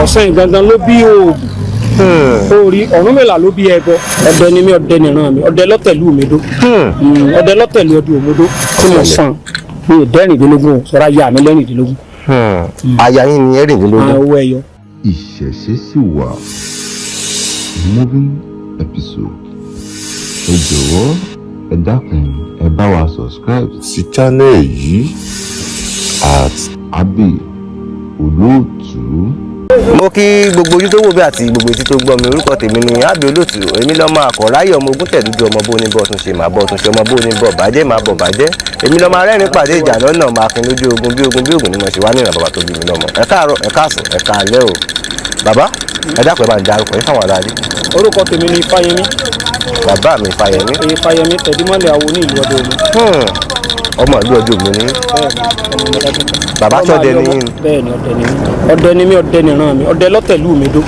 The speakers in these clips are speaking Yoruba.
Ọ̀sán gangan ló bí oògùn orí. Ọ̀rúnmìlà ló bí ẹbọ. Ọdẹ ni mí, ọdẹ nìran mi, ọdẹ lọ́tẹ̀lú mi dó. Ọdẹ lọ́tẹ̀lú ọdẹ òmùdó tí mo sàn mi ò dẹ́rìndínlógún o, sọ́ra yá mi lẹ́rìndínlógún. Aya yín ni ẹ̀rìndínlógún. Àwọn owó ẹyọ. Ìṣẹ̀ṣe sì wà moving episode. Ẹ jọ̀wọ́, ẹ dákun, ẹ bá wa subscribe sí channel yìí @AbbyOlóòtú. Mo kí gbogbo ojú tó wò bí àti gbogbo etí tó gbọ́ mi. Orúkọ tèmi ni Abbey Olóòtú. Èmi lọ́mọ àkọ́ráyè, ọmọ ogun tẹ̀dújú, ọmọ bó ní bọ́ tún ṣe máa bọ́ tún ṣe, ọmọ bó ní bọ́ bàjẹ́ máa bọ̀ bàjẹ́. Èmi lọ́mọ arẹ́rìn pàdé ìjà lọ́nà, máa kin lójú ogun bí ogun bí ogun ni mo ṣe wá ní ìràn bàbá tó bí mi lọ́mọ. Ẹ káàárọ̀, ẹ káàsán, ẹ káalẹ́ o. Bàbá, ẹ dákun, ẹ bá ń darúkọ yín fáwọn aráàlú. Orúkọ tèmi ni Ifáyẹmí. Bàbá mi Ifáyẹmí. Ifáyẹmí Tẹ̀dímọ́lẹ̀ awo ní ìlú ọdẹ Òmu. Ọmọ ìlú ọdẹ Òmu ni? Bẹ́ẹ̀ni, ọmọ Mọdákẹ́kẹ́. Bàbá, ṣọdẹ ni yín? Bẹ́ẹ̀ni, ọdẹ ni mí, ọdẹ ni mí, ọdẹ nìran mi, ọdẹ lọ́tẹ̀lú mi dó.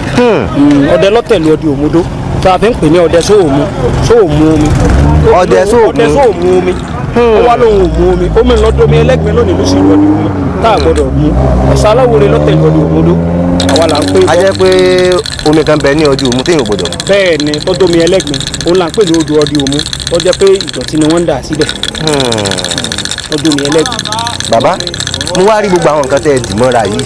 Ọdẹ lọ́tẹ̀lú ọdẹ òmùdó tá a fi ń pè ní ọdẹ sóòmù sóòmù omi. Ọdẹ sóòmù. Ọdẹ sóòmù omi. Ó wá lóhùn òmù omi, omi ńlọdọmi ẹlẹ́gbin lónìí ló sì lọ ní omi tá a gbọ́dọ̀ mú. Ọ̀sán aláwòrán lọ́tẹ̀lú ọdẹ òmùdó àwa là ń pè. A jẹ́ pé omi kan bẹ ní ọdẹ Òmu téèyàn ò gbọdọ̀ mu. Bẹ́ẹ̀ ni, tọ́jọ́mi ẹlẹ́gbin òun là ń pè ní odò ọdẹ òmu, tó jẹ́ pé ìdọ̀tí ni wọ́n ń dà síbẹ̀, tọ́jọ́mi ẹlẹ́gbin. Bàbá, mo wá rí gbogbo àwọn nǹkan tẹ́ ẹ dì mọ́ra yìí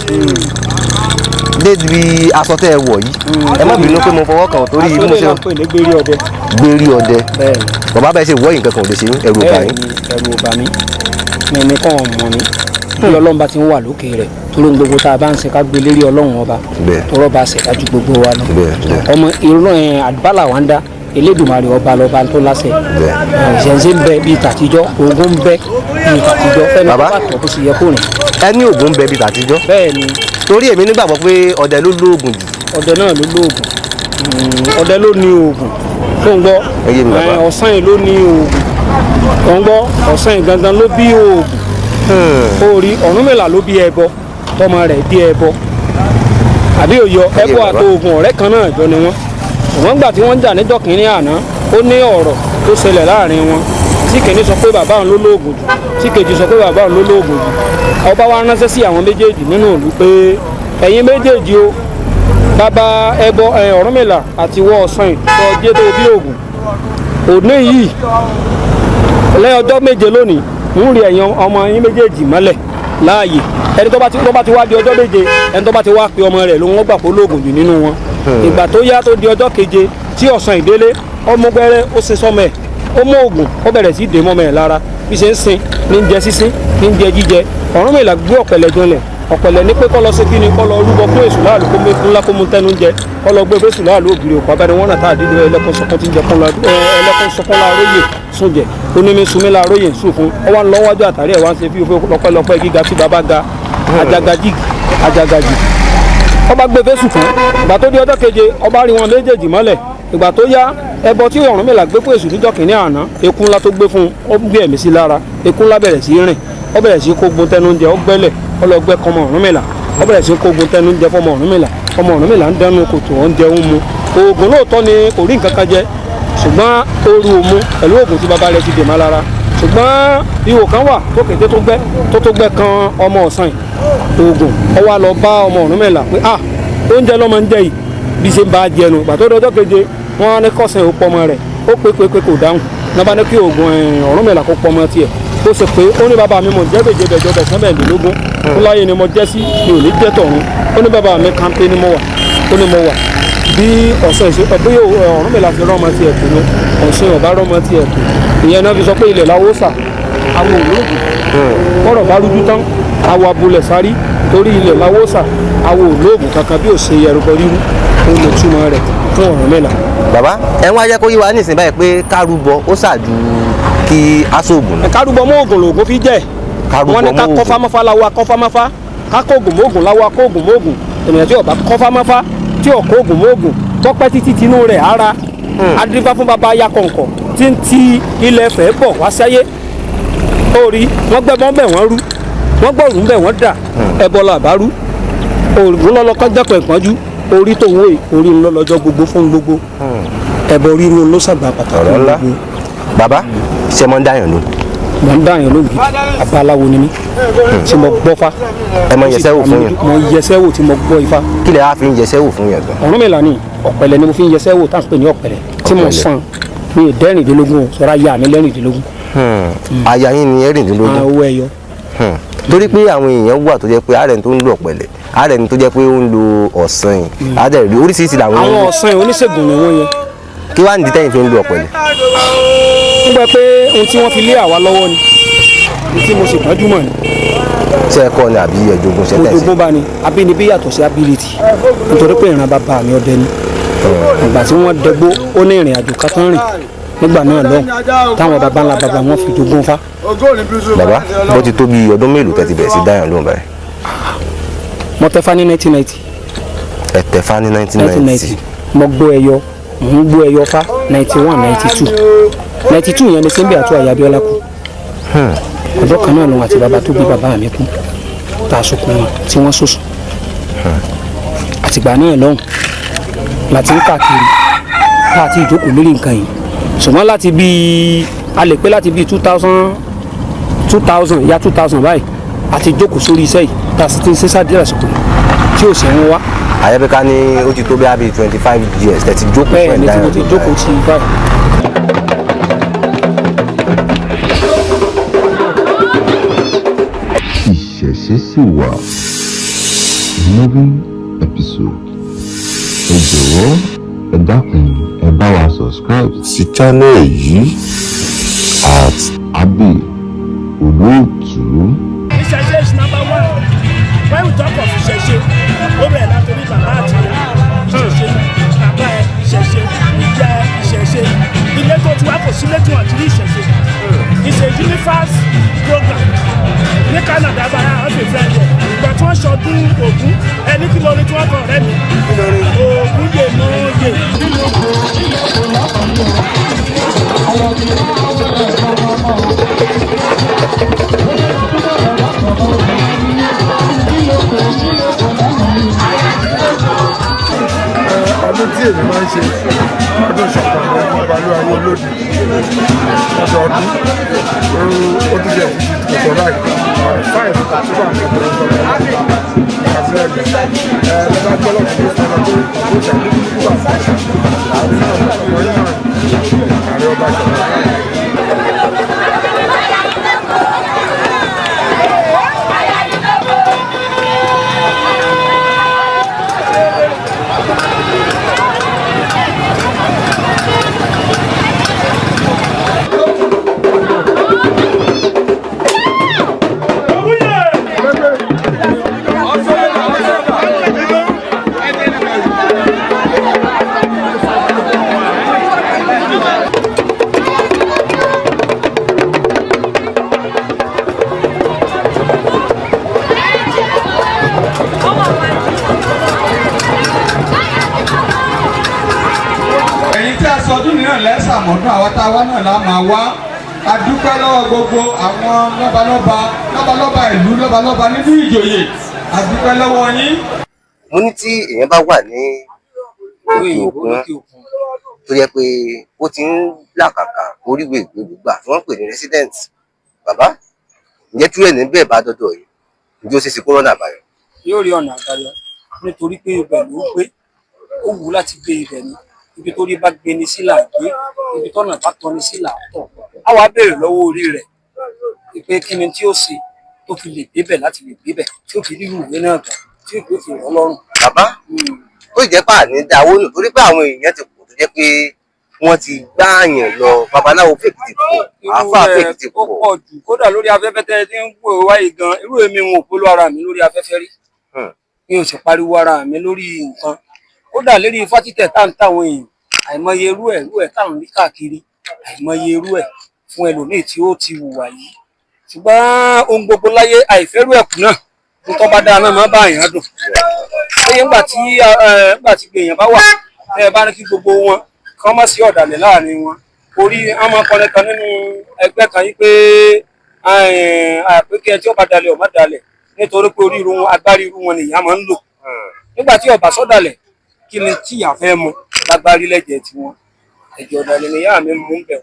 débi aṣọ tẹ́ ẹ wọ̀ yìí. Ẹ má bínú pé mo fọwọ́ kàn torí bí mo aṣọ ṣe lè là ń pè ní gbérí ọdẹ. Gbérí ọdẹ. Bẹ́ẹ̀ ni. Bàbá, bẹ́ẹ̀ ṣe wọ́ yìí, nǹkan kan ò lè ṣe yín, ẹ̀rù ò bà Bẹ́ẹ̀ yín? ni, ẹ̀rù ò bà mí. Mímí kàn mọ̀ mí bí Ọlọ́run bá ti ń wà lókè rẹ̀, torí ohun gbogbo tá a bá ń ṣe, ká gbé lérí Ọlọ́run ọba. Tọrọ bá ṣẹ̀dá ju gbogbo wa lọ. Bẹ́ẹ̀, bẹ́ẹ̀. Ọmọ irú ẹ̀ àdúbàlà wa ń dá Elédùmarè ọba lọ́ba tó láṣẹ. Ìṣẹ̀ǹṣẹ̀ ń bẹ bíi tàtijọ́, ogun ń bẹ bíi tàtijọ́ fẹ́ni tó Bàbá. bá tọ̀ bó ṣe yẹ kó rìn. Ẹ ní oògùn ń bẹ bíi tàtijọ́? Bẹ́ẹ̀ ni. Torí èmi nígbàgbọ́ pé ọdẹ ló lóògùn jù. Ọdẹ náà ló lóògùn. Ọdẹ ló ní oògùn tó ń gbọ́. Ẹ yé mi, bàbá. Ọ̀sán yìí ló ní oògùn tó ń gbọ́. Ọ̀sán yìí gangan ló bí oògùn orí. Ọ̀rúnmìlà ló bí ẹbọ, tọmọ rẹ̀ bí ẹbọ àbí òyọ. Ẹ yé Ẹbọ bàbá. àti oògùn ọ̀rẹ́ kan náà jọ ni wọ́n. Ṣùgbọ́n gbà tí wọ́n ń jà níjọ́ kìíní àná, ó ní ọ̀rọ̀ tó ṣẹlẹ̀ láàrin wọn, tí kìíní sọ pé bàbá òun ló lóògùn jù, tí kejì sọ pé bàbá òun ló lóògùn jù. Ọba wa ránṣẹ́ sí àwọn méjèèjì nínú ìlú pé ẹ̀yin méjèèjì o, bàbá ẹbọ ẹ Ọ̀rúnmìlà àti wọ́ ọ̀sán yìí tó jẹ́ tó bí ògùn òní yìí, lẹ́yìn ọjọ́ 7 lónìí, ń rí ẹ̀yin ọmọ yín méjèèjì mọ́lẹ̀ láàyè. Ẹni tó bá ti wá di ọjọ́ 7, ẹni tó bá ti wá pe ọmọ rẹ̀ ló wọ́n gbà pé olóògùn jù nínú wọn. Ìgbà tó yá, tó di ọjọ́ keje tí ọ̀sán ìdélé ọmọ gbẹ́rẹ́ ó sin sọmọ ẹ̀, ó mú oògùn, ó bẹ̀rẹ̀ sí dè mọ́mọ ẹ̀ lára. Bí ṣe ń sin ní ń jẹ, sísín ní ń jẹ jíjẹ. Ọ̀rúnmìlà gbé ọ̀pẹ̀lẹ̀ jọlẹ̀. Ọ̀pẹ̀lẹ̀ ní pé kọ́ lọ sí kíni, kọ́ lọ rúbọ fún èṣù láàlú, kó mú ńlá, kó mú tẹnu jẹ, kọ́ lọ gbé fésù láàlú. Ògiri òkú abẹ́rẹ́ wọn náà tá àdídì ẹlẹ́kùn sọkún tí ń jẹ kún lọ ẹlẹ́kùn sọkún láàróyè sùn jẹ onímí sunmi láàróyè sùn fún ọ wá ń lọ́wọ́jú àtàrí ẹ̀ wá ń ṣe fífi lọ́pẹ́lọpẹ́ gíga tí bàbá ga ajagajì ajagajì. Ọba gbé fésù fún. Ìgbà tó di ọjọ́ keje, ọba rí wọn méjèèjì mọ́lẹ̀. Ìgbà tó yá, ẹbọ tí Ọ̀rúnmìlà gbé fún èṣù níjọ́ kìíní àná, eku ńlá tó gbé fún un, ó gbé ẹ̀mí sí lára. Eku ńlá bẹ̀rẹ̀ sí rìn, ó bẹ̀rẹ̀ sí kógun tẹnu oúnjẹ, ó gbẹ́lẹ̀, ó lọ gbẹ́ kọmọ Ọ̀rúnmìlà. Ó bẹ̀rẹ̀ sí kógun tẹnu oúnjẹ fọmọ Ọ̀rúnmìlà. Ọmọ Ọ̀rúnmìlà ń dẹnu kòtò, ó ń jẹun mu oògùn. Lóòótọ́ ni kò rí nǹkan kan jẹ, ṣùgbọ́n oru òmu pẹ̀lú oògùn tí bàbá rẹ̀ ti dè má lára. Ṣùgbọ́n ihò kan wà tó kété tó gbẹ́ tó gbẹ́ kan ọmọ ọ̀sán yìí oògùn. Ó wá lọ bá ọmọ Ọ̀rúnmìlà pé ah, oúnjẹ lọ́mọ ń jẹ yìí, bí ṣe ń bá a jẹnu. Ìgbà tó dọjọ́ keje, wọ́n á ní kọ́sẹ̀ ó pọmọ rẹ̀. Ó pé pé pé kò dáhùn. Náà ní kí oògùn Ọ̀rúnmìlà kó pọmọ tiẹ̀. Ó ṣe pé ó ní bàbá mi mọ̀ jẹ́ bèjì bẹ̀jọ bẹ̀sán bẹ̀ẹ̀dínlógún ó láyé ni mo jẹ́ sí mi ò ní jẹ́ tọ̀run. Ó ní bàbá mi kàńpé ni mo wà. Ó ní mo wà bí ọ̀sán ìṣe bí Ọ̀rúnmìlà fi rọ́mọ tiẹ̀ tó ní ọ̀sán ọ̀bá rọ́mọ tiẹ̀ tó. Ìyẹn náà fi sọ pé ilẹ̀ làwọ̀ sà àwọn òlóògùn bọ́rọ̀ bá rújú tán, àwọ̀ abúlẹ̀ sáré torí ilẹ̀ làwọ̀ sà àwọn òlóògùn kankan bí ò ṣe ẹrúbọ rírú. Ó lè túmọ̀ rẹ̀ fún Ọ̀rúnmìlà. Bàbá, ẹ wá jẹ́ kó yé wa nísìnyí báyìí pé kárúbọ ó ṣàjù kí aṣoògùn lọ. Kárúbọ mọ́ ògùn lògùn fi jẹ́. Kárúbọ Wọ́n ní ká mọ́ ògùn. Kọ́fámọ́fá láwa kọ́fámọ́fá, ká kóògùn mọ́ògùn láwa kóògùn mọ́ògùn. Ènìyàn tí ó bá kọ́fámọ́fá, tí ò kóògùn mọ́ògùn, tọ́pẹ́ títí tinú rẹ̀ ara adífá fún baba yakọ̀ǹkọ̀ tí ń ti ilẹ̀ fẹ́ bọ̀ wá sáyé. Ó rí wọ́n gbẹ́ bọ́n bẹ̀ wọ́n rú, wọ́n gbọ́rù ń bẹ̀ wọ́n dà ẹbọ làbá rú. Ògùn lọ́lọ́kọ́ jẹ́pọ̀ ìpọ́njú orí tó ń wò yìí, orí ńlọ́lọ́jọ́ gbogbo fún gbogbo ẹbọ ríru ló ṣàgbà pàtàkì Ọ̀rọ̀ ńlá. gbogbo. Bàbá, ṣe mọ́ ń dáyàn ló? Mo ń dáyàn lóhùn gidi, abaláwo ni mí tí mo gbọ́ fá. Ẹ mọ yẹsẹ́ wò fún yàn? Mo yẹsẹ́ wò tí mo gbọ́ ifá. Kí lẹ á fi ń yẹsẹ́ wò fún yàn gan? Ọ̀rúnmìlà ni ọ̀pẹ̀lẹ̀ ni mo fi ń yẹsẹ́ wò, tá à ń pè ní ọ̀pẹ̀lẹ̀ tí mo Ọ̀pẹ̀lẹ̀. san mi dẹ́rìndínlógún o, sọ́ra ya mi lẹ́rìndínlógún. Aya yín ni 16? Owó ẹyọ. Torí pé àwọn èèyàn wà tó jẹ́ pé ààrẹ tó ń lo ọ̀pẹ̀lẹ̀, ààrẹ tó jẹ́ pé ó ń lo ọ̀sán yìí, ààrẹ rí oríṣiríṣi làwọn Àwọn ń lò. ọ̀sán oníṣègùn ni wọ́n yẹn. Kí wàá nìdí tẹ́yìn fi ń lo ọ̀pẹ̀lẹ̀? Ń gbẹ pé ohun tí wọ́n fi lé àwa lọ́wọ́ ni, ohun tí mo sì gbọ́njú mọ̀ ni. Ṣé ẹ kọ́ ni àbí ẹ jogún ṣe Mo tẹ̀sí? jogún bá ni, abínibí yàtọ̀ sí ability, nítorí pé ìran bàbá mi ọdẹ ni. Ìgbà tí wọ́n dẹgbó, ó ní ìrìn àjò kan tán rìn nígbà náà lọ́hùn táwọn baba ńlá baba wọn fi jogún fá. Bàbá, bó ti tó bí ọdún mélòó tẹ́ ti bẹ̀rẹ̀ sí dáyàn lóhùn báyìí? Mo tẹ́fá ní 1990. Ẹ tẹ̀fá ní 1990. 1990? Mo gbọ́ ẹyọ, mò ń gbọ́ ẹyọ fá 91, 92. 92 yẹn ni Simbi àti Ayabiola kú. Ọjọ́ kan náà lòun àti bàbá tó bí bàbá mi kú, tá a sunkún wọn tí wọ́n sòsò. Àtìgbà náà lọ́hùn láti ń káàkiri tá a ti ìjókòó lórí nǹkan yìí, ṣùgbọ́n láti bíi a lè pé láti bíi 2000, 2000 ya 2000 báyìí àti jókòó sórí iṣẹ́ yìí, tá a sì ti ń ṣe sáà àsìkò yìí tí ò sì ń wá. Àyẹ̀bẹ̀ká ní ó ti tó bí i 25 years tẹ́ ti jókòó Bẹ́ẹ̀ fún ni tí ẹ̀ mo ti dáyàn lóhùn jókòó báyìí. ti báyìí. Ìṣẹ̀ṣe sì wà, moving episode. Ẹ jọ̀wọ́, ẹ dákun, ẹ bá wa subscribe sí channel yìí @AbbyOlóòtú. Ìṣẹ̀ṣe is number one. When we talk of ìṣẹ̀ṣe, ó bẹ̀rẹ̀ látòrí bàbá àti ìyá. Ìṣẹ̀ṣe, bàbá ẹ ìṣẹ̀ṣe, ìyá ẹ ìṣẹ̀ṣe, ilé tó ti wá, kò sílé tí wọ́n ti rí ìṣẹ̀ṣe. It's a universe program. Ní Canada báyà, wọ́n fi fẹ́ yẹ ìgbà tí wọ́n ṣọdún Ògún, ẹni kí lórí tí wọ́n kọ̀ ọ̀rẹ́ mi, Ògún yè mọ́ yè. Ọdún tí èmi máa ń ṣe, ọdún Ṣọ̀pọ̀nà Ọbalúayé Olódì, ọdọọdún ó tún jẹ́ kòtò láì 5 October ní ọdún àti ẹgbẹ́ ẹ lọ́ba gbọ́dọ̀ tó sọ pé ó ṣàkóso ọmọ yìí náà, ààrẹ ọba Ṣọ̀pọ̀nà. Ẹ̀yin tí a sọ ọdún mìíràn lẹ́sàmọ́dún, àwọn tá a wá náà la máa wá. A dúpẹ́ lọ́wọ́ gbogbo àwọn lọ́balọ́ba, lọ́balọ́ba ìlú, lọ́balọ́ba nínú ìjòyè, a dúpẹ́ lọ́wọ́ yín. Mo ní tí èèyàn bá wà ní òkè òkun tó yẹ pé ó ti ń làkàkà oríwèé ìgbèlúgbà tí wọ́n ń pè ní resident, bàbá, ǹjẹ́ túrẹ̀ níbẹ̀ bá dọ́dọ̀ yìí, ǹjẹ́ ó ṣeé ṣe kó rọ́nà àbáyọ? Yóò rí ọ̀nà àbáyọ, nítorí pé ibẹ̀ ló gbé, ó wù ú láti gbé ibẹ̀ ni. Ibi tó rí bá gbé ni sí là á gbé, ibi tọ́nà bá tọ́ ni sí là á tọ̀. Á wàá béèrè lọ́wọ́ orí rẹ̀ pé kí ni tí ó ṣe tó fi lè débẹ̀, láti lè débẹ̀ tí ó fi rí ìwé náà gbà, tí ó fi rọ̀ ọ́ lọ́rùn. Bàbá, ó jẹ́ pà ní dáwó nù, torí pé àwọn èèyàn ti pọ̀ tó jẹ́ pé wọ́n ti gbáàyàn lọ, babaláwo fèkì ti pọ̀, àáfàá fèkì ti Ó pọ̀. pọ̀ jù, kódà lórí afẹ́fẹ́ tẹ́ ẹ ti ń wò wáyé gan, irú èmi wọn ò polówó ara mi lórí afẹ́fẹ́ rí, mi ò sì pariwo ara mi lórí nǹkan. Kódà lérí ifá títẹ̀ tá ń táwọn èèyàn, àìmọye irú ẹ̀ tá ń rí káàkiri, àìmọye irú ẹ̀ fún ẹlòmíì tí ó ti hùwà yìí. Ṣùgbọ́n ohun gbogbo láyé, àìfẹ́rù ẹ̀kú náà ní tó bá dáa náà máa bá èèyàn dùn. Ṣé nígbà tí èèyàn bá wà tẹ́ ẹ bá ní kí gbogbo wọn kán má sí ọ̀dàlẹ̀ láàrin wọn, orí wọn máa kọrin kan nínú ẹgbẹ́ kan yìí pé àpé kí ẹ tí ó bá dalẹ̀ ọ̀ má dalẹ̀, nítorí pé orí irú wọn, agbárí irú wọn nìyá máa ń lò. Nígbà tí ọba sọdàlẹ̀, kí ni tíyà fẹ́ mu lágbárí lẹ́jẹ̀ tiwọn? Ẹ̀jẹ̀ ọ̀dàlẹ̀ nìyá mi mú ń bẹ̀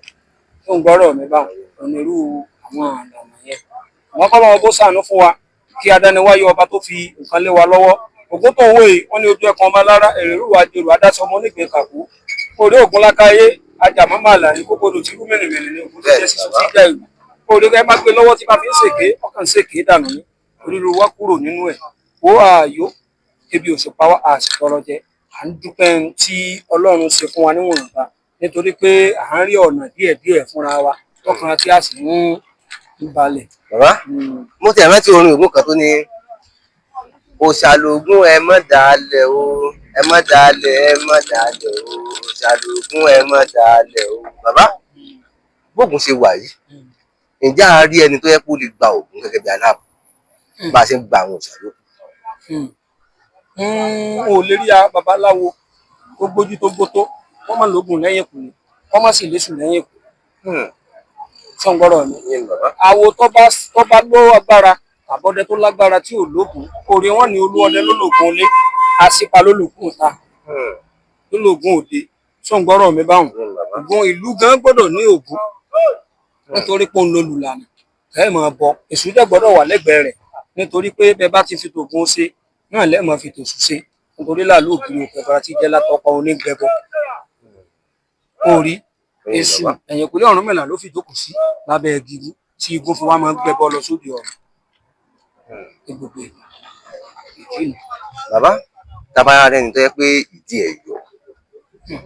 tó ń gbọ́rọ̀ mi báwọn onírú Àwọn àlànà yẹn, wọn kọ́ lọ́wọ́ bó ṣàánú fún wa kí adániwáyé ọba tó fi nǹkan lé wa lọ́wọ́. Ògún tó ń wò yìí, wọ́n ní ojú ẹ̀kan ọba lára èrèrúwà jèrò adáṣọ ọmọ onígbìn kàkú orí ògùn lákàyé ajàmọ́mọ́ àlàní kókòdò tí rú mìrìnmìrìn ní ògùn tó jẹ́ sísun tí já ìlú orí ẹ má gbé lọ́wọ́ tí bá fi ń ṣèké, ọkàn ń ṣèké dànù ní oríru wá kúrò nínú ẹ̀. Ó ààyò ebi ò sì pa wá, àsìtọrọ jẹ, à ń dúpẹ́ tí Ọlọ́run ṣe fún wa níwọ̀nba, nítorí pé à ń rí ọ̀nà díẹ̀díẹ̀ fúnra wa tọkàn tí a sì ń balẹ̀. Bàbá, mo ti rántí orin Ògún kan tó ní òṣàlógún, ẹ mọ́ dalẹ̀ o, ẹ mọ́ dalẹ̀, ẹ mọ́ dalẹ̀ o, òṣàlógún, ẹ mọ́ dalẹ̀ o. Bàbá, bóògùn ṣe wà yìí, ǹjẹ́ a rí ẹni tó yẹ kó lè gba Ògún gẹ́gẹ́ bí aláàbò bá a ṣe ń gba àwọn òṣàlógún? N ò lè rí babaláwo tó gbójú tó gbótó wọ́n máa lóògùn lẹ́yìn kùnú, wọ́n má sì léṣù lẹ́yìn kùnú sọ̀ngbọ́rọ̀ mi. Àwo tó bá ló agbára àbọ̀dẹ tó lágbára tí ò lóògùn orí wọn ní olú ọdẹ ló lóògùn ilé, àṣìpa ló lóògùn ta, ló lóògùn òde. Sọ̀ngbọ́rọ̀ mi báwọn ògùn ìlú gan gbọ́dọ̀ ní ògùn, nítorí pé òun lolùlànà ẹ máa bọ. Èṣù dẹ̀ gbọ́dọ̀ wà lẹ́gbẹ̀ẹ́ rẹ̀, nítorí pé bẹ́ẹ̀ bá ti fi tògùn ṣe náà lẹ́ẹ̀ máa fi tòṣù ṣe, nítorí làlú ògiri òkè fara ti jẹ́ látọkọ onígbẹbọ orí èṣù ẹ̀yìnkùlé Ọ̀rúnmìlà ló fi jókòó sí lábẹ́ igi tí igun fi wá máa ń gbẹbọ lọ sóde ọ̀run ní gbogbo ìgbà ìdí nù. Bàbá, tábàárà rẹ ni tó yẹ pé ìdí ẹ̀ yọ,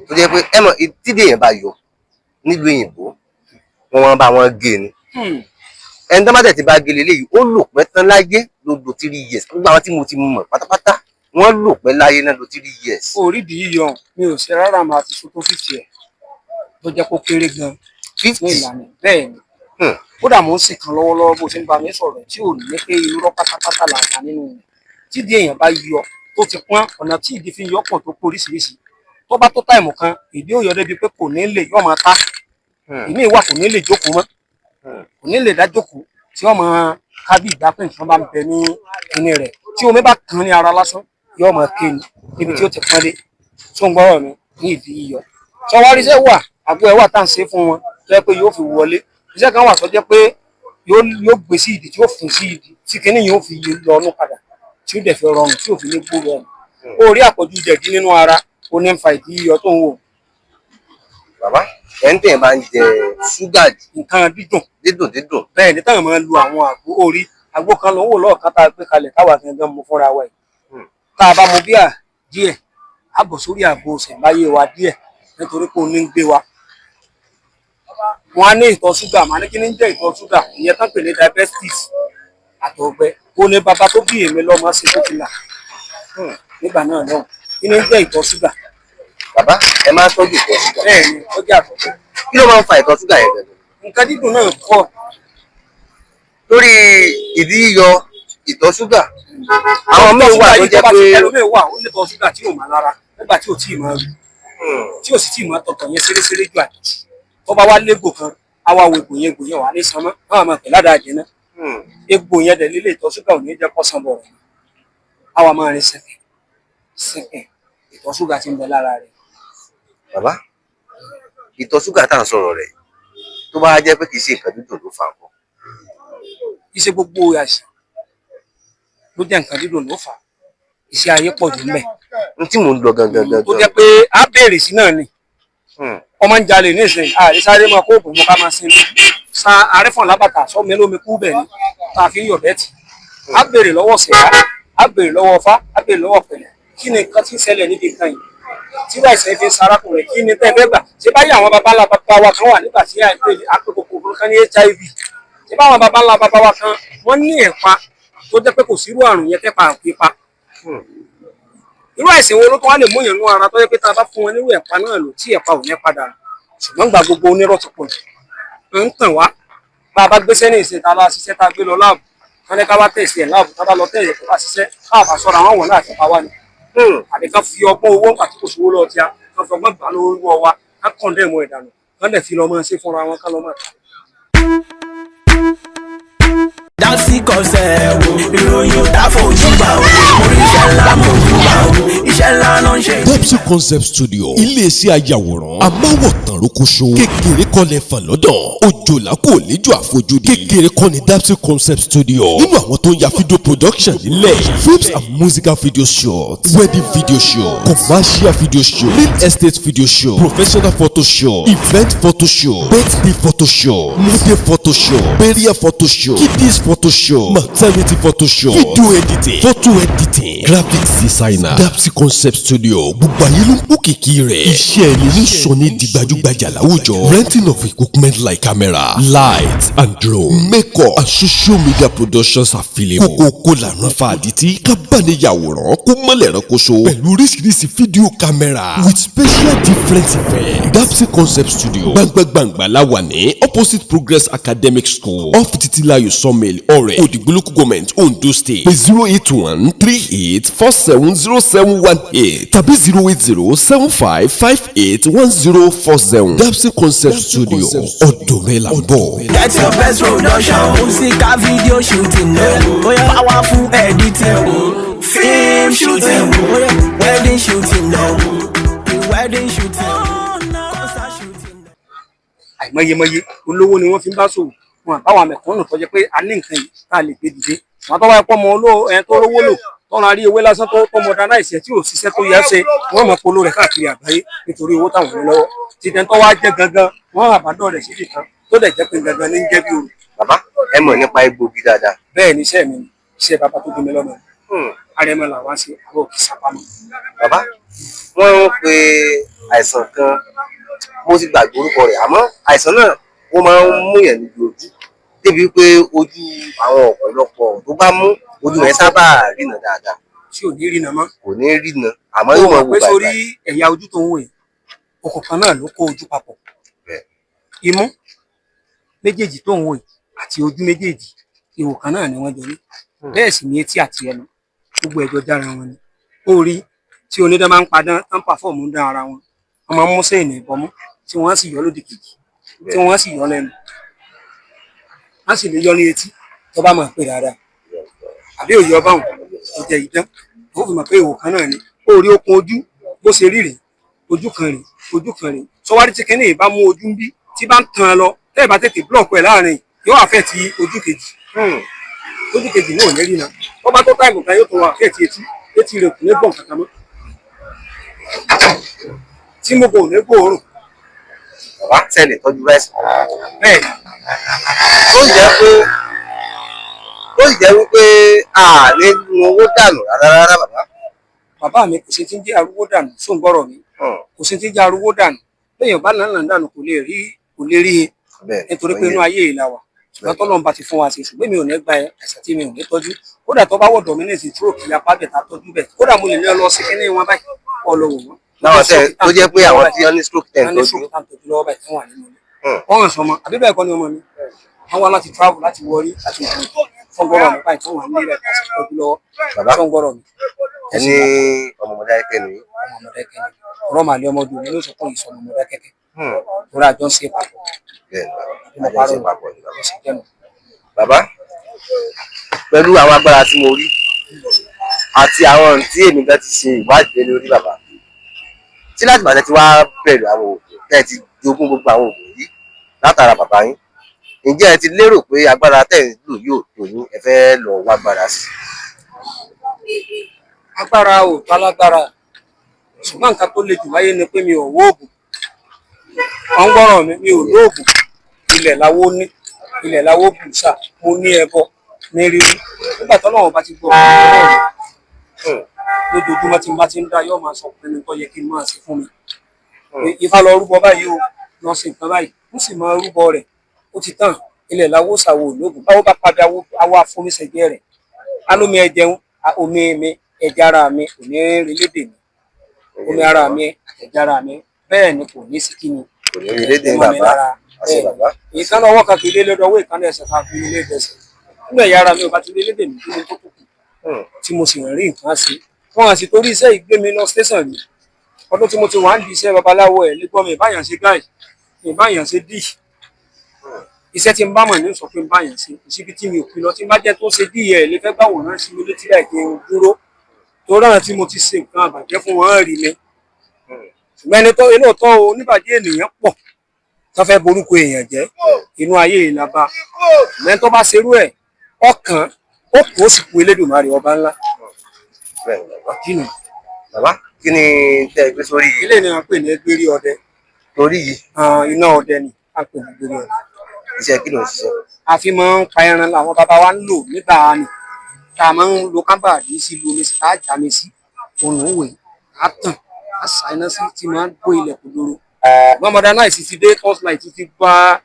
tó jẹ́ pé ẹ mọ̀ tídìí èèyàn bá yọ nílùú òyìnbó, wọ́n máa bá wọn gé ni. Ẹni tó bá tẹ̀ ti bá gé leléyìí, ó lò pẹ́ tán láyé, ló lò 3 years. Gbogbo àwọn tí mo ti mọ̀ pátápátá, wọ́n lò pẹ́ láyé náà, lò 3 years. Orídìí yíyọ mi ò ṣe rárá, máa ti sún tó 50 ẹ̀ tó jẹ́ kó kéré gan ní 50? ìlànà bẹ́ẹ̀ ni. Kódà mò ń sìn kan lọ́wọ́lọ́wọ́ bó ṣe ń bá mi sọ̀rọ̀ tí ò ní pé irọ́ pátápátá là ta nínú rẹ̀. Tídìí èèyàn bá yọ tó ti pọ́n, ọ̀nà tí ìdí fi ń yọ pọ̀ tó pọ̀ oríṣiríṣi. Tó bá tó time kan, ìdí ò yọ débi pé kò ní lè yọ máa ta. Ìmíì wà, kò ní lè jókòó mọ́, kò ní lè dá jókòó, tí wọ́n máa ká bí ìgbà pé nǹkan bá ń bẹ ní kinní rẹ̀. Tí omi bá kàn ní ara lásán, yóò máa ké ni níbi tí ó ti pọ́n dé. Tó ń gbọ́rọ̀ mi ní ìdí yíyọ tí wọ́n wá rí iṣẹ́ wà, àgbo ẹ̀ wà tá à ń ṣe fún wọn tó jẹ́ pé yóò fi wọlé. Iṣẹ́ kan wà tó jẹ́ pé yóò gbé sí ìdí tí yóò fún sí ìdí tí kinní yóò fi lọ ọnú padà, tí ó dẹ̀ fi rọrùn, tí ò fi ní gbúrò ọ̀nà. Ó rí àpọ̀jù jẹ̀dí nínú ara, ó ní ń fa ìdí yíyọ tó ń wò. Bàbá, ẹni tẹ̀yìn bá ń jẹ ṣúgà jù, nǹkan dídùn, dídùn dídùn. Bẹ́ẹ̀ ni, táwọn máa ń lu àwọn àgbo orí àgbo kan ló ń wò lọ́ọ̀kan tá a gbé kalẹ̀ táwa gangan mu fúnra wa yìí. Tá a bá mu bíà díẹ̀, á bọ̀ sórí àgbo ṣẹ̀ǹbáyé wa díẹ̀, nítorí pé òun ní ń gbé wa. Wọn á ní ìtọ̀ ṣúgà, màá ní kí ní ń jẹ́ ìtọ̀ ṣúgà? Ìyẹn tán pè ní diabetes àtọ̀gbẹ. Ó ní bàbá tó bí èmi lọ́mọ ṣe tó fi là nígbà náà lọ́hùn. Kí ní ń jẹ́ ìtọ̀ ṣúgà? Bàbá, ẹ máa ń tọ́jú ìtọ̀ ṣúgà? Bẹ́ẹ̀ ni, ó jẹ́ àtọ̀gbẹ. Kí ló máa ń fa ìtọ̀ ṣúgà yẹn gangan? Nǹkan dídùn náà pọ̀. Lórí ìdí yíyọ, ìtọ̀ ṣúgà, àwọn míì wà tó jẹ́ pé ẹlòmíì wà, ó ní ìtọ̀ ṣúgà tí ò máa lára nígbà tí ò tí ì máa rù, tí ò sì tí ì máa tọ̀tọ̀ yẹn ṣeréṣeré ju àjèjì. Tó bá wá légbò kan, á wá wo egbò yẹn, egbò yẹn wà ní sanmọ́, wọn àmọ́ pẹ̀lú àdá àjẹ náà. Egbò yẹn dẹ̀ lílé, ìtọ̀ ṣúgà ò ní jẹ́ kó san bọ̀rọ̀, á wá máa rin sẹ̀kẹ̀ sẹ̀kẹ̀, ìtọ̀ ṣúgà ti ń bẹ lára rẹ̀. Bàbá, ìtọ̀ ṣúgà tá à ń sọ̀rọ̀ rẹ̀, tó bá jẹ́ pé kì í ṣe nǹkan dídùn ló fà á kọ́? Iṣẹ́ gbogbo àìsàn ló jẹ́ nǹkan dídùn ló fà á. Iṣẹ́ ayé pọ̀ jù ńbẹ̀. N tí mò ń lọ gangan gangan. Tó jẹ́ pé á béèrè sí náà ni. Ọmọ ń jalè ní ìsìn, àrísáré máa kó oògùn mọ́ ká máa sinmi sa àrífọ̀n lábàtà sọ́mi lómi kú bẹ̀ ni tá a fi ń yọ̀ bẹ́ẹ̀tì. Á béèrè lọ́wọ́ sẹ̀dá, á béèrè lọ́wọ́ ọfá, á béèrè lọ́wọ́ pẹ̀lẹ́, kí ni nǹkan tí ń ṣẹlẹ̀ níbi nǹkan yìí tí wàá ìṣẹ́ fi ń sarákùnrin? Kí ni tẹ́ fẹ́ gbà ṣé báyìí? Àwọn baba ńlá baba wa kan wà nígbà tí àpè kòkòrò kan ní HIV. Ṣé báwọn baba ńlá baba wa kan, wọ́n ní ẹ̀pa tó jẹ́ pé kò sírú àrùn yẹn tẹ́pa àpípa. Irú àìsàn wo ló tó wá lè mú èèyàn nú ara tó jẹ́ pé tá a bá fún wọn nírú ẹ̀pa náà lò, tí ẹ̀pa ò ní padà? Ṣùgbọ́n gba gbogbo onírọ́ ti pọ̀ jù ń tàn wá. Bá a bá gbéṣẹ́ ní ìsìn, tá a bá ṣiṣẹ́, tá a gbé lọ lab, wọ́n ní ká wá test ẹ̀ lab. Tá a bá lọ test ẹ̀, tó bá ṣiṣẹ́, ká bá sọ̀rọ̀ àwọn wọ̀n náà ti pa wá ni, àbí ká fi ọgbọ́n owó àti kò sówó lọ́ọ́ tíá, ká fi ọgbọ́n gbà lówó wa, ká condemn ẹ̀ dànù, ká dẹ̀ fi lọ máa ṣe fúnra wọn, ká lọ máa tà. Dásí kọsẹ̀ wò, ìròyìn ò tá fojú bá o. Orí iṣẹ́ ńlá mo jù bá o, iṣẹ́ ńlá náà ń ń ṣe. Dapsy Concept Studio, iléeṣẹ́ ayàwòrán amáwòtán rókóṣó, kékeré kọ́ lẹ fàn lọ́dọ̀, òjòlá kò léjò àfojúdi, kékeré kọ́ ni Dapsy Concept Studio nínú àwọn tó ń ya video production nílẹ̀: films and musical video shoot, wedding video shoot, commercial video shoot, real estate video shoot, professional photo shoot, event photo shoot, birthday photo shoot, model photo shoot, burial photo shoot, kiddies photo shoot, maternity photo shoot, video editing, photo editing, graphics designer. Dapsy Concept Studio, gbogbo ayé ló ń kó kìkì rẹ̀. Iṣẹ́ ẹni ní sọ ní di gbajúgbajà láwùjọ. Renting of equipment like camera, light and drone, makeup and social media productions available. Kókókó làrán fa àdìtí kábàániyàwòrán kó mọ́lẹ̀ ránkoṣo pẹ̀lú oríṣiríṣi fídíò camera with special different effects. Dapsy Concept Studio, gbangba-gbangba la wà ní opposite Progress Academic School, off Titilayo Sawmill, Ọ̀rẹ́, Òdìgbò Local Government, Ondo State. Pé 08138470718 tàbí 08075581047. Dapsy Concept Studio, ọ̀dọ̀ rẹ̀ là ń bọ̀. Get your best production, musical video shooting, powerful editing, film shooting, wedding shooting, wedding shooting, concert shooting. Àìmọyemọye olówó ni wọ́n fi ń bá ṣòwò wọn, àbáwọn mẹ̀kúnnù tó jẹ́ pé a ní nǹkan yìí tá a lè gbé dìde wọn, tó bá yẹ kó ọmọ olówó ẹni tó rówó lò tọ́ra rí ewé lásán tó modernize ẹ̀ tí ò ṣiṣẹ́ tó yẹ ṣe, wọ́n mọ̀ polo rẹ̀ káàkiri àgbáyé nítorí owó táwọn ní lọ́wọ́. Títẹ̀ tó wá jẹ́ gangan, wọ́n àbádọ́ rẹ̀ síbì kan tó dẹ̀ jẹ́ pé gangan ní ń jẹ́ bí òru. Bàbá, ẹ mọ̀ nípa egbògi dáadáa. Bẹ́ẹ̀ ni, iṣẹ́ mi ni, iṣẹ́ bàbá tó bí mi lọ́mọ. Arẹmọ làwọn ṣe, àwọn òkè sápamọ́. Bàbá, wọ́n ń pe àìsàn kan, mo ti gbàgbé orúkọ rẹ̀, àmọ́ àìsàn náà, ó máa ń mú yàn níbi ojú débi pé ojú àwọn ọ̀pọ̀lọpọ̀ tó bá mú ojú rẹ̀ sábà rìnà dáadáa. Tí ò ní rí nà mọ́. Kò ní rìnà, àmọ́ Ó yóò mọ̀ máa wò pé sórí báyìí. Ẹ̀yà ojú tó ń wò yìí, okùn kan náà ló kó ojú papọ̀. Imú méjèèjì tó ń wò yìí àti ojú méjèèjì, ihò kan náà ni wọ́n jọ ní. Bẹ́ẹ̀ sì ni etí àti ẹnu, gbogbo ẹ̀jọ̀ dára wọn ni. Ó rí tí onídán máa ń padán tán, pàfọ́ọ̀mù ń dán ara wọn, wọ́n máa ń mú sẹ́yìn ìbọmú tí wọ́n sì yọ lódì kejì, tí wọ́n sì yọ lẹ́nu, wọ́n sì lè yọ ní etí tó bá máa pè dáadáa àbí òye ọba wọn ó jẹ ìdán, ó fi mọ̀ pé ihò kan náà ni. Ó rí okun ojú bó ṣe rí rèé, ojú kan rèé, ojú kan rèé. Sọwárí tí kinní yìí bá mú ojú ń bí tí bá ń tan án lọ, tẹ́ ẹ̀ bá tètè block ẹ̀ láàrin, yóò affect ojú kejì. Ojú kejì náà ò ní rí na. Tó bá tó time kan, yóò tó affect etí. Etí rẹ̀ kò ní gbọ̀n kankan mọ́, tí mo kò ní gbóòórùn. Bàbá, tẹ̀lé tọ́jú rice. Bẹ́ẹ̀. Tó sì jẹ́ wípé a ní nu owó dànù rárá rárá, bàbá. Bàbá mi, kò sí ti ń jẹ́ arúgbó dànù sóun gbọ́rọ̀ mi. Kò sí ti ń jẹ́ arúgbó dànù. Lẹ́yìn bá nànà dànù, kò lè rí, kò lè rí he, nítorí pé inú ayé yìí la wà. Ṣùgbọ́n tọ́lọ́run bá ti fún wa ṣe, ṣùgbọ́n mi ò ní gba àìsàn tí mi ò ní tọ́jú. Kódà tó bá wọ̀dọ̀ mi ní ìsìn stroke apá bẹ̀ tá a tọ́jú bẹ̀, kódà mo lè ní ọ lọ sí kíní wọn báyìí kọ́ lọ wò wọ́n. Láwọn tẹ tó jẹ́ pé àwọn tí wọ́n ní stroke tẹ̀ ń wọ́n ní tọ́jú. Stroke tá à ń tọ́jú lọ́wọ́ báyìí tí wọ́n wà nínú ilé. Wọ́n hàn sọmọ àbí bẹ́ẹ̀ kọ́ ni ọmọ mi, wọ́n wá láti travel láti wọrí láti wọrí fún gbọ́rọ̀ mi báyìí tí wọ́n wà nílé rẹ̀ láti tọ́jú lọ́wọ́. Bàbá. Fún gbọ́rọ̀ mi. Ẹ ní ọmọ Mọdákẹ́kẹ́ ni. Ọmọ Mọdákẹ́kẹ́ ni. Ọ̀rọ̀ màlẹ́ ọmọdé mi ló sọ fún ìsọmọ Mọdákẹ́kẹ́ torí àjọ ń ṣe papọ̀. Bẹ́ẹ̀ Bí mo ni bàbá, àjọ ń ṣe parọ́ papọ̀ ni bàbá. ó sì jẹ́nu. Bàbá, pẹ̀lú àwọn agbára tí mo rí àti àwọn tí èmi gan ti ṣe ìwádìí lé lórí, bàbá, tí láti bàtẹ́ tí wàá bẹ̀rẹ̀ àwọn oògùn tẹ́ ẹ ti jogún gbogbo àwọn oògùn yìí látara bàbá yín, ǹjẹ́ ẹ ti lérò pé agbára tẹ́ ẹ ń lò yóò tó yín, ẹ fẹ́ lọ wá agbára sí? Agbára ò tó alágbára, ṣùgbọ́n nǹkan tó le jù láyé ni pé mi ò wó oògùn. Wọ́n ń gbọ́rọ̀ mi, mi ò lóògùn. Ilẹ̀ láwó ní, ilẹ̀ láwó bùsà. Mo ní ẹbọ ní rírí nígbà tó lọ́wọ́ bá ti gbọ́ ọ̀rọ̀ lójoojúmọ́ tí n bá ti ń dá, yóò máa sọ pé mi tó yẹ kí n máa ṣe fún mi pé Ifá lọ rúbọ báyìí o, lọ sí nǹkan báyìí, ó sì máa rúbọ rẹ̀, ó ti tàn. Ilẹ̀ láwó ṣàwò lóògùn báwo bá padà awọ àfomiṣẹ̀jẹ̀ rẹ̀ alómi ẹ̀jẹun omi mi, ẹ̀jẹ̀ ara mi kò ní relédè mi, omi ara mi, ẹ̀jẹ̀ ara mi, bẹ́ẹ̀ ni kò ní sí kíni. Kò ní rí lédè. Mọ́ mi Bàbá lára. àṣẹ. Bẹ́ẹ̀. Bàbá. Ìkànnì ọwọ́ kan kì í lé lọ́dọ̀ ọwọ́, ìkànnì ẹsẹ̀ kan kì í lé ẹsẹ̀. Nígbà ẹ̀yà ara mi ò bá ti rí lédè mi, kí ni tó kù tí mo sì rí nǹkan ṣe wọn àti torí iṣẹ́ ìgbé mi lọ station mi. Ọdún tí mo ti wà ń di iṣẹ́ babaláwo ẹ̀ lé gbọ́ mi ìbáyàn ṣe gáì, ìbáyàn ṣe dì. Iṣẹ́ tí n bá mọ̀ ní sọ pé n báyàn ṣe, kò síbi tí mi ò fi lọ. Tí n bá jẹ́ tó ṣe dì ẹ̀ lè fẹ́ gbàwòrán sí mi létí láì kí n dúró. Torí àwọn tí mo ti ṣe nǹkan àbàjẹ́ fún wọn rí mi. Ṣùgbọ́n ẹni tó inú ọ̀tọ̀ oníbàjẹ́ ènìyàn pọ̀ tó fẹ́ borúkọ èèyàn jẹ́, inú ayé ìlàba. Ṣùgbọ́n tó bá ṣerú ẹ̀, ọkàn ó kù, ó sì kú Elédùmarè ọba ńlá. Bẹ́ẹ̀ ni bàbá. Jìnnà. Bàbá, kí ni tẹ́ ẹ gbé sórí yìí? Ilé ni wọ́n pè ní ẹgbẹ́rí ọdẹ. Torí yìí? Iná ọdẹ ni a pè ní ẹgbẹ́rí ọdẹ. Iṣẹ́ kí ló ń ṣiṣẹ́? A fi máa ń pa ẹran làwọn bàbá wa ń lò nígbà ni, tá a máa ń lo kábàdì sí, lu omi sí, tá a já mi sí, òun wè á tàn, á sa iná sí tí máa ń gbó ilẹ̀ kòdòrò. Ṣùgbọ́n modernize ti dé, torchlight ti gba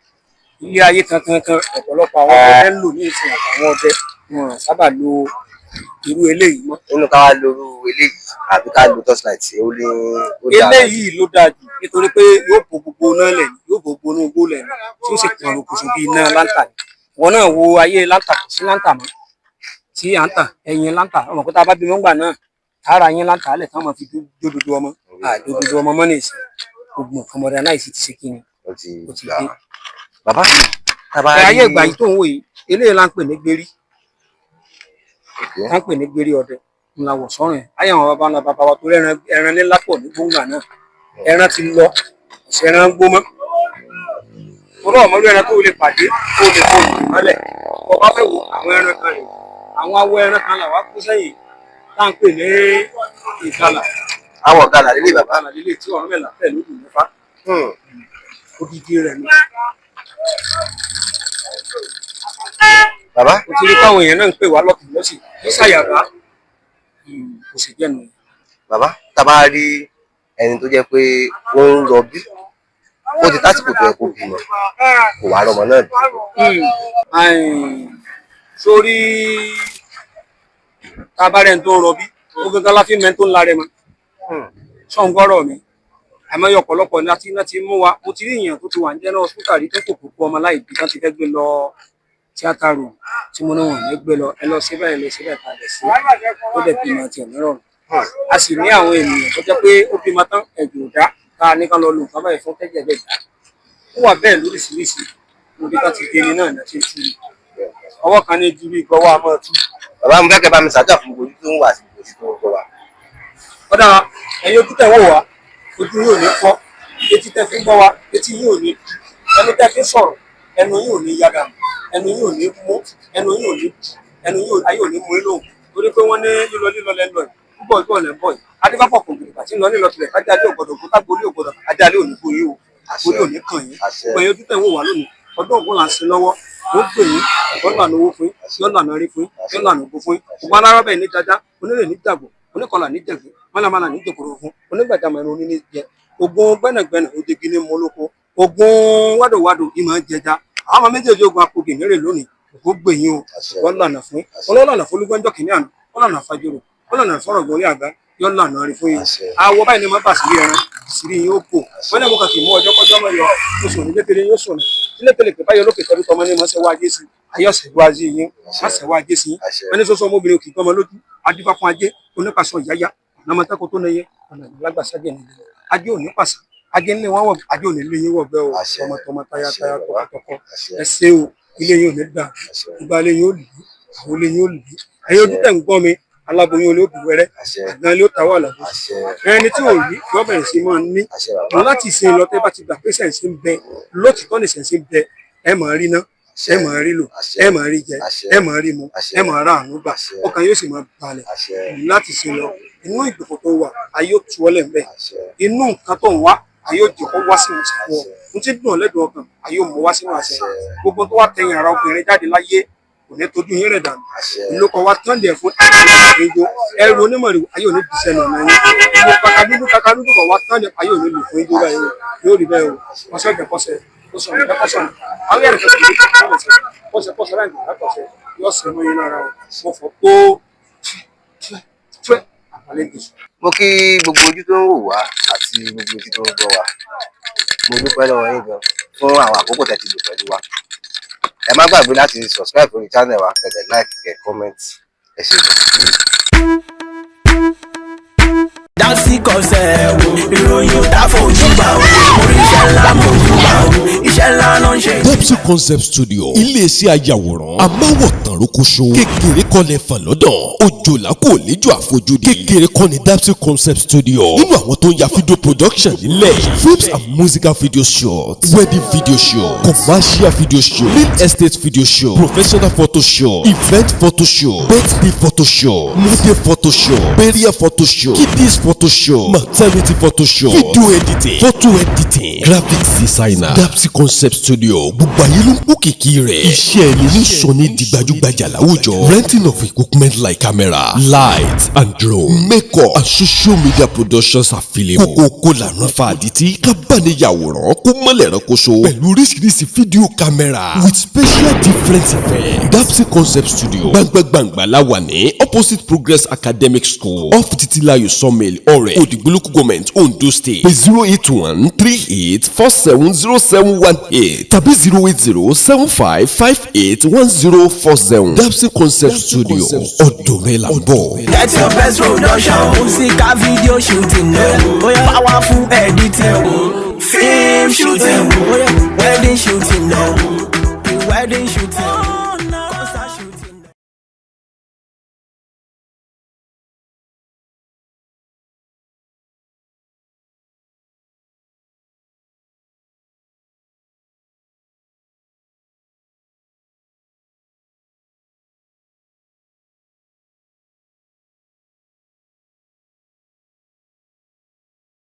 ilé ayé kankan kan. Ọ̀pọ̀lọpọ̀ àwọn ọdẹ ń lò ní ìsìn, àtàwọn ọdẹ wọn sábà lo irú eléyìí mọ́. Nínú ká wá lo irú eléyìí àbí ká lo torchlight, ó ní ó dáa? Eléyìí ló dáa jù, nítorí pé yóò bo gbogbo iná lẹ̀, yóò bo gbogbo inú igbó lẹ̀, tí ó sì kàn rokoṣo bí iná láńtà ni. Wọn náà wo ayé láńtà, kò sí láńtà mọ́ tí à ń tàn ẹyin láńtà. Ọmọ pé tá a bá bímọ ńgbà náà, tààrà yín láńtà lẹ̀ táwọn fi jódodo ọmọ àjódodo ọmọ mọ́ ní ìsìn. Gbogbo nǹkan modernize ti ṣe kí ni, ó ti ó ti gbà. dé. Bàbá, tá a bá Ẹ ayé rí ìgbà yìí tó ń wò yìí, eléyìí là ń pè ní gbérí, là ń pè ní gbérí ọdẹ ńlá wọ̀ sọ́rùn ẹ̀. Ayé àwọn baba ńlá baba wa tó rẹ́ran, ẹran ńlá pọ̀ ní gbóngbà náà. Ẹran ti lọ, kò sí ẹran gbó mọ́. Torí ọmọlú ẹran tó lè pàdé tó lè kó lè mọ́lẹ̀. Ọba fẹ́ wo àwọn ẹran kan rè, àwọn awọ ẹran kan làwa kó sẹ́yìn tá à ń pè ní ìgalà. Àwọn ọ̀galà lílé, bàbá? Ìgalà lílé tí ọ̀rọ̀ mẹ́la fẹ́ lójú mẹ́fà, odidi rẹ̀ ni. Bàbá. Mo ti rí káwọn èèyàn náà ń pè wá lọ́kùnrin lọ́sì ní sàyàbá, kò sì jẹ́nu. Bàbá, tá a bá rí ẹni tó jẹ́ pé ó ń rọbí, ó ti tásìkò tó yẹ kó bímọ, kò wá rọmọ náà bí. Sórí tábàárẹ̀ tó ń rọbí, ó gángan láfi mẹ́ tó ń larẹ mọ́ sọ̀n gbọ́rọ̀ mi. Àmọ́ ọ̀pọ̀lọpọ̀ ní àti iná ti mú wa. Mo ti rí èèyàn tó ti wà ní general hospital rí tó kò kókó ọmọ láì bí tán ti fẹ́ gbé lọ tíátà room, tí mo ní wọn ní gbé lọ, ẹ lọ sí báyìí, lọ sí báyìí, padà sí, ó dẹ̀ bímọ tiẹ̀ nírọ̀rùn. A sì ní àwọn ènìyàn tó jẹ́ pé ó bímọ tán, ẹ̀jẹ̀ ò dá, tá a ní ká lọ lò nǹkan báyìí fún tẹ́jẹ̀ bẹ́ẹ̀ dá. Ó wà bẹ́ẹ̀ lóríṣiríṣi. Níbi tá ti dé ní náà ní ti tú ọwọ́ kan ní ju bí gbọ́wọ́ a máa tú. Bàbá, mo fẹ́ kẹ́ bá mi ṣàdúrà fún gbogbo ojú tó ń wà sí gbogbo ojú tó ń gbọ́ wa. Ọ̀dà, ẹ̀yin ojú tẹ̀ wò wá, ojú yóò ní fọ́. Etí tẹ́ fi ń gbọ́ wa, etí yóò ní dù. Ẹnu tẹ́ fi ń sọ̀rọ̀, ẹnu yóò ní yára, ẹnu yóò ní mú, ẹnu yóò ní dù, ẹnu yóò ayé ò ní mú inú, torí pé wọ́n ní lílọ lílọ lẹ́nu ẹ̀, púpọ̀ púpọ̀ lẹ́ ń bọ̀ yìí. Adébápọ̀ kò gbèrè bàtí ń lọ nílọ tilẹ̀ kájà alẹ́ ògbọ́dọ̀ kó tágbó olé ògbọ́dọ̀ ajá alẹ́ òní kó yín o, orí òní kàn yín. Gbogbo ẹ̀yin ojú tẹ̀ ń wò wá lónìí, ọdún Ògún là ń ṣe lọ́wọ́. Mo pè yín, yóò lànà owó fún yín, yóò lànà rí fún yín, yóò lànà ògo fún yín. Ògùn alárọ́bẹ̀ ní jaja, onílé ní dàgbò, oníkọlà ní jẹ̀gbẹ́, mọ́làmọ́là ní jòkòrò fún onígbàjámọ̀, ẹnu oníní jẹ ogun gbẹ́nàgbẹ́nà, òjègi ní mọ́lóko, ogun wádòwádò ìmọ̀ jẹja. Àwọn ọmọ méjèèjì ogun apògì mẹ́rẹ̀ lónìí. Ògo gbè yín o, wọ́n lànà fún yín, ọlọ́lànà fọlúgbọ́njọ́ kìíní àná, wọ́n lànà fàjọrò, wọ́n lànà fọ́rọ̀ gorí àga, yóò lànà rí fún yín. Awọ báyìí ni mo bá sírí ẹran sírí yín ó bò wọ́n ní mo kàn kì í mú ọjọ́ kọjọ́ mọ́ yọ oṣù ní lékele yóò sọ̀nà lékele pé báyọ̀ lókè tẹ́lú tọmọ ní mọ́sẹ̀ wá ajé sí ayọ́sẹ̀ wá ajé yín, mọ́sẹ̀ wá ajé sí yín. Wọ́n ní sọ́sọ́ ọmọbìnrin òkè gbọ́mọ lójú adífá fún ajé onípasọ̀ yáyá ọ̀nàmọ́tẹ́kọ tó nẹyẹ ọ̀nà ìlágbàsájẹ́ nìyẹn. Ajé òní pàṣẹ, ajé ńlẹ̀ wọn wọ̀, ajé òní lé yín wọ̀ bẹ́ẹ̀ o. Tọmọtọmọ, tayátayá, tọkọtọkọ, ẹ ṣé o. Ilé yín ò ní dà, ìgbà ilé yín ò lù, àwọn ilé yín ò lù. Ẹ̀yin ojú tẹ̀ ń gbọ́ mi, aláboyún olè òbí wẹrẹ, àgbọn ilé ó ta wà lábọ. Ẹni tí ò rí yọ bẹ̀rẹ̀ sí máa ní wọn láti ìsìn lọ. Tẹ́ bá ti gbà pé sẹ̀ǹsì ń bẹ lótìtọ́ ní sẹ̀ǹsì ń bẹ, ẹ máa rí ná, ẹ máa rí lò, ẹ máa rí jẹ, ẹ máa rí mu, ẹ máa rà àánú gbà, ọkàn yóò sì máa balẹ̀ láti ìsìn lọ. Inú ìgbèkùn tó wà, ayé ó tu ọ́ lẹ̀ ń bẹ̀. Inú nǹkan tó ń wá, ayé ó jẹ́ kó wá sínú ìsìnkú ọ. N ti dùn ọ́ lẹ́dùn ọkàn, ayé ó mú wá sínú àṣẹ. Gbogbo tó wá tẹ̀yìn ara obìnrin jáde láyé kò ní tójú yín rẹ̀ dànù. Ìlú kan wá tán lẹ̀ fún ìjọ ẹrù onímọ̀rì, ayé òní bìsẹ̀ nà náà yín. Ìlú kakadudu kakadudu kan wá tán lẹ̀, ayé òní lù fún ìjọ báyìí o. Yóò rí bẹ́ẹ̀ o. Kọsẹ̀ jẹ kọsẹ̀, ó sọ̀rọ̀ jẹ kọsẹ̀, àwọn yàrá kẹsẹ̀ kọsẹ̀ kọsẹ̀ kọsẹ̀ láì gbà kọsẹ̀ yóò sẹ̀ mọ́ yín lára o. Mo fọ tó tuẹ́ àpàlẹ́ gbèsè. Mo kí gbogbo ojú tó ń wò wá àti gbogbo ojú tó ń gbọ́ wa. Mo dúpẹ́ lọ́wọ́ yín gan fún àwọn àkókò tẹ́ ti lò pẹ̀lú wa. Ẹ má gbàgbé láti subscribe lórí channel wa, kẹ́ dẹ̀ like, kẹ́ comment. Ẹ ṣé gan. Dapsy Concept wo, ìròyìn ò tá fojú bá o, orí iṣẹ́ ńlá mojú bá o, iṣẹ́ ńlá ló ń ṣe. Dapsy. Dapsy Concept Studio, iléeṣẹ́ ayàwòrán amáwòtán rókóṣó, kékeré kọ́lẹ̀ fàn lọ́dọ̀ òjòlá kò léjò àfojúdi. Kékeré kọ́ ni Dapsy Concept Studio nínú àwọn tó ń ya video production nílẹ̀: films and musical video shoot, wedding video shoot, commercial video shoot, real estate video shoot, professional photo shoot, event photo shoot, birthday photo shoot, model photo shoot, burial photo shoot, kiddies photo shoot, maternity photo shoot, video editing, photo editing, graphics designer. Dapsy Concept Studio, gbogbo ayé ló ń kó kìkì rẹ̀. Iṣẹ́ ẹni ní sọ ní di gbajúgbajà láwùjọ. Renting of equipment like camera, light and drone, makeup and social media productions available. Kókókó lànà fa àdìtí kábàániyàwòrán kó mọ́lẹ̀ ránkoṣo pẹ̀lú oríṣiríṣi fídíò camera with special different effects. Dapsy Concept Studio, gbangba-gbangba la wà ní opposite Progress Academic School, off Titilayo Sawmill, Ọ̀rẹ́, Òdìgbò Local Government, Ondo State. Pé 08138470718 tàbí 08075581047. Dapsy Concept Studio, ọ̀dọ̀ rẹ̀ là ń bọ̀. Get your best production, musical video shooting, powerful editing, film shooting, wedding shooting, wedding shooting.